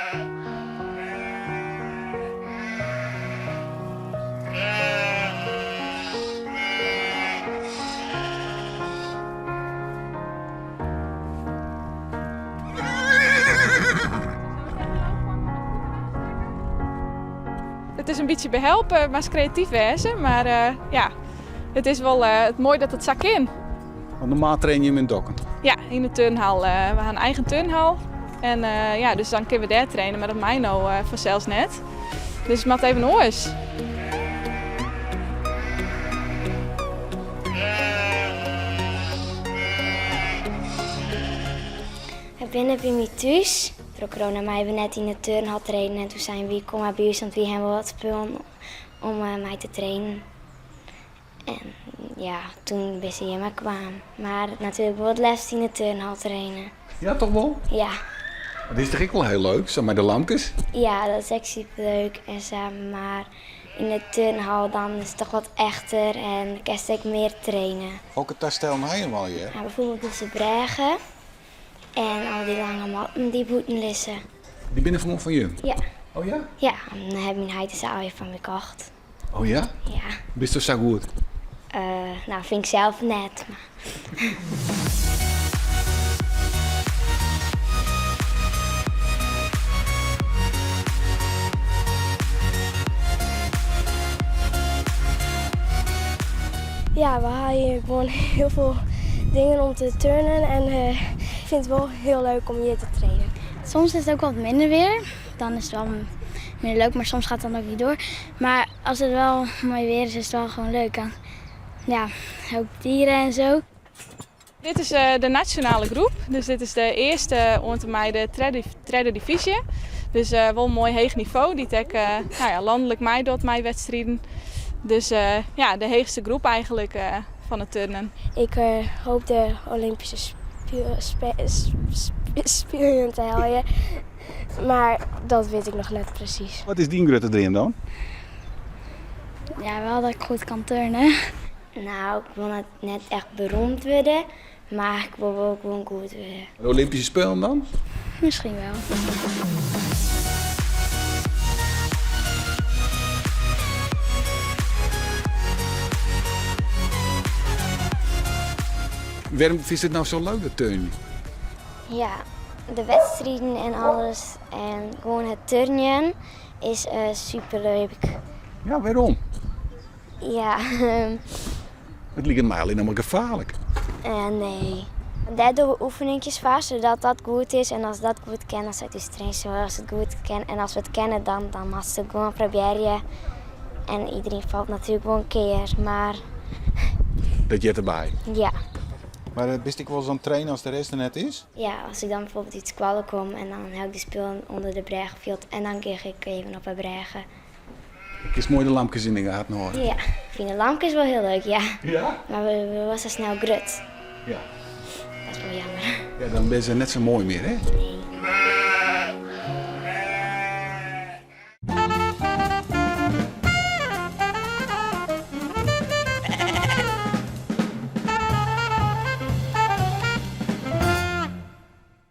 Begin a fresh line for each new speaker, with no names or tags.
It is in bytsje behelpe, moatst kreatyf wêze, mar ja, it is wol moai dat it sa kin.
Want normaal traine jim yn Dokkum?
Ja, yn de turnhal. We ha in eigen turnhal. En ja, dus dan kinne we dêr traine, mar dat mei no fansels net. Dus it moat even oars.
We binne by my thús. Troch corona meie we net yn de turnhal trainen en toen seinen wy kom mar by ús want wy hawwe wol wat spullen om mei te trainen. En ja, toen binne se hjir mar kwaam. Mar natuerlik wol it leafst yn de turnhal trainen.
Ja, toch wol?
Ja.
Dat is toch ek wol hiel leuk, sa mei de lamkes?
Ja, dat is ek superleuk en sa, mar yn de turnhal dan is it toch wat echter en kinst ek mear trainen.
Hokker tastellen ha jim allegear?
Ja, bijvoorbeeld dizze brêge en al dy lange matten dy't bûten lizze.
Dy binne fan fan jim?
Ja.
Oh ja?
Ja, dan hat myn heit se allegear foar my kocht.
Oh ja?
Ja.
Bisto sa goed?
Uh, nou, fyn ik sels net. Mar.
Ja, we ha hjir gewoan hiel folle dingen om te turnen en uh, ik fyn it wol hiel leuk om hjir te trainen.
Soms is it ek wat minder weer, dan is it wol minder leuk, mar soms giet it dan ek net troch. Mar as it wol moai weer is, is it wol gewoan leuk. Dan, ja, ook dieren en zo.
Dit is de nasjonale groep, dus dit is de earste oant en mei de tredde divyzje. Dus wol in moai heech nivo, dy't ek nou ja, lanlik meidocht mei wedstriden. Dus ja, de heechste groep eigentlik fan it turnen.
Ik hoop de Olympyske Spelen te heljen, mar dat wit ik noch net presys.
Wat is dyn grutte dream dan?
Ja, wol dat ik goed kan turnen. Nou, ik wol net, net echt beroemd wurde, mar ik wol wol gewoan goed wurde.
De Olympyske Spelen dan?
Miskien wol.
Wêrom fynst it no sa leuk, dat turnjen?
Ja, de wedstriden en alles en gewoan it turnjen is superleuk.
Ja, wêrom?
Ja.
It liket my allinnich mar gefaarlik.
Nee. Dêr dogge we oefeninkjes foar, sadat dat goed is. En as dat goed kin, dan seit ús trainer as it goed kin. En as we it kinne, dan, dan moatst it gewoan probearje. En iderien falt natuerlik wol in kear, mar...
Dat heart derby?
Ja.
Mar bist ek wolris oan it trainen as de rest der net is?
Ja, as ik dan bijvoorbeeld út skoalle kom en dan ha ik de spullen ûnder de brêge field en dan gean ik even op 'e brêge.
Kinst moai de lamkes yn de gaten hâlde.
Ja, ik fyn de lamkes wol hiel leuk, ja.
Ja?
Mar we wurde wol sa snel grut.
Ja.
Dat is wol jammer.
Ja, dan binne se net sa moai mear, hè?
Nee.